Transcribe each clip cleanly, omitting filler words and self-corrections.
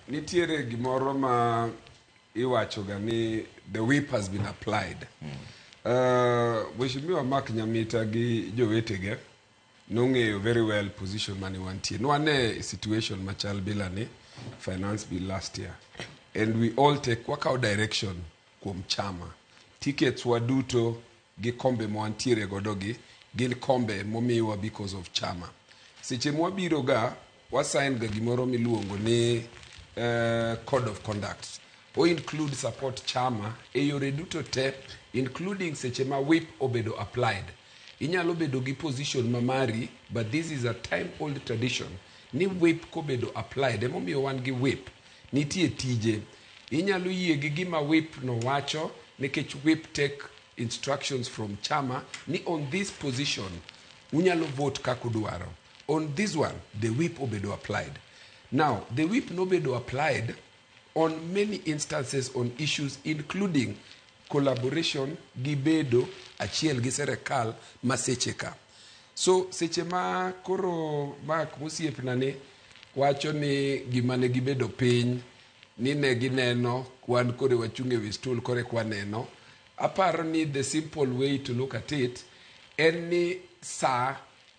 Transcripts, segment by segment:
Nitiere gimoro ma iwacho ga ni the whip has been applied. Mheshimiwa Mark Nyamita gi jowetege nong'eyo very well position mane wantie. Nwane situation machal bila ni finance bill last year. And we all take wakawo direction kuom chama. Tickets waduto gi kombe mwantiere godo gi gin kombe momiwa because of chama. Seche mwabiro ga wasign ga gimoro miluongo ni code of conduct. O include support chama e yore duto te, including seche ma whip obedo applied. Inyalo bedo gi position ma mari, but this is a time old tradition ni whip kobedo applied, emomiyo wan gi whip. Nitie tije inyalo yie gi gima whip no wacho, nikech whip take instructions from chama ni on this position unyalo vote kaka udwaro. On this one, the whip obedo applied. Now the whip nobedo applied on many instances on issues, including collaboration gi bedo achiel gi serikal ma seche ka. So seche ma koro Mark mosiepna ni wacho ni gima ne gibedo piny ni ne gineno, wan kore wachung' e wi stool kore kwaneno. Aparo ni the simple way to look at it en ni sa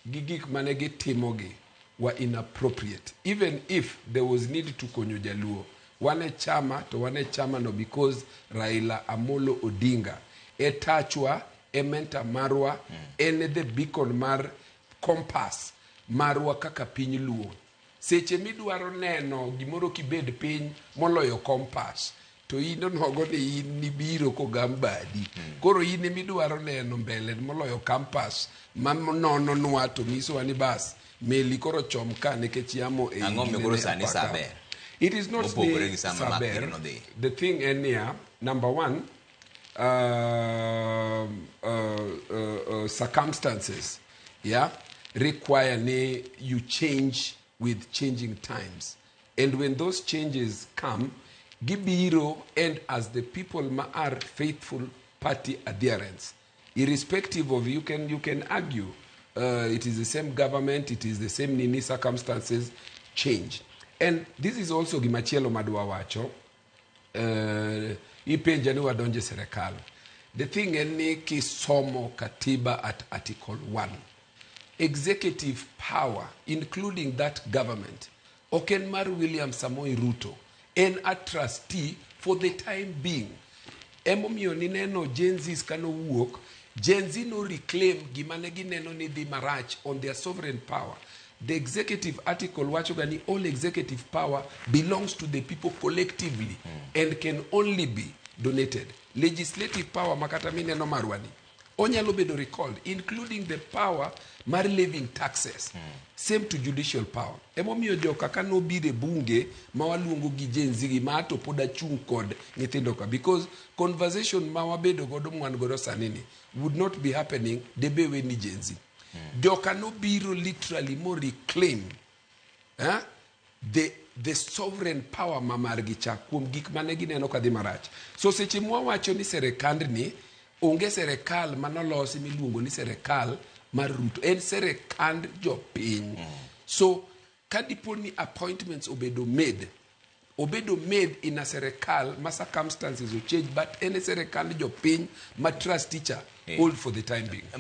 gi gik mane gitimogi were inappropriate, even if there was need to konyo jaluo. Wan e chama to wan e chama no because Raila Amolo Odinga e tachwa, e mentor marwa, en e the beacon mar compass marwa kaka piny luo. Seche midwaro neno gimoro kibed piny moloyo compass, to in onogo ni in nibiro kogam badi. Koro in emidwaro neno mbele moloyo compass manononwa to nyisowa ni bas meli koro chom ka nikech yamo e Ang'o omiyo koro sani sa ber? It is not Mopogore ni gi sama sa Mark ber. nodhi. The thing en niya, number one, circumstances, yeah, require ni you change with changing times. And when those changes come, gibiro, and as the people ma are faithful party adherents, irrespective of, you can argue it is the same government, it is the same nini, circumstances change. And this is also gimachielo madwa wacho. Ipenja ni wadonje serikal. The thing en ni kisomo katiba at article 1, executive power, including that government, ok en mar William Samoei Ruto, en a trustee for the time being. Emomiyo nineno Gen Zs kanowuok, Gen Z no reclaim gima ne gineno ni dhi marach on their sovereign power. The executive article wacho ga ni all executive power belongs to the people collectively and can only be donated. Legislative power makata mineno marwani onyalo bedo recalled, including the power mar levying taxes. Same to judicial power. Emomiyo joka ka nobiro e bunge ma waluongo gi Gen Z gi ma to pod achung' kod nyithindo ka, because conversation ma wabedo godo mwan godo sani ni would not be happening debe we ni Gen Z. Joka nobiro literally mo reclaim, eh, the sovereign power ma margi cha kuom gik mane gineno kadhi marach. So seche mwawacho ni serikandni onge serikal manolosi miluongo ni serikal mar Ruto, en serikand jopiny. So ka dipo ni appointments obedo made, obedo made in a serikal ma circumstances ochange, but en e serikand jopiny ma trustee cha hold for the time being. Ma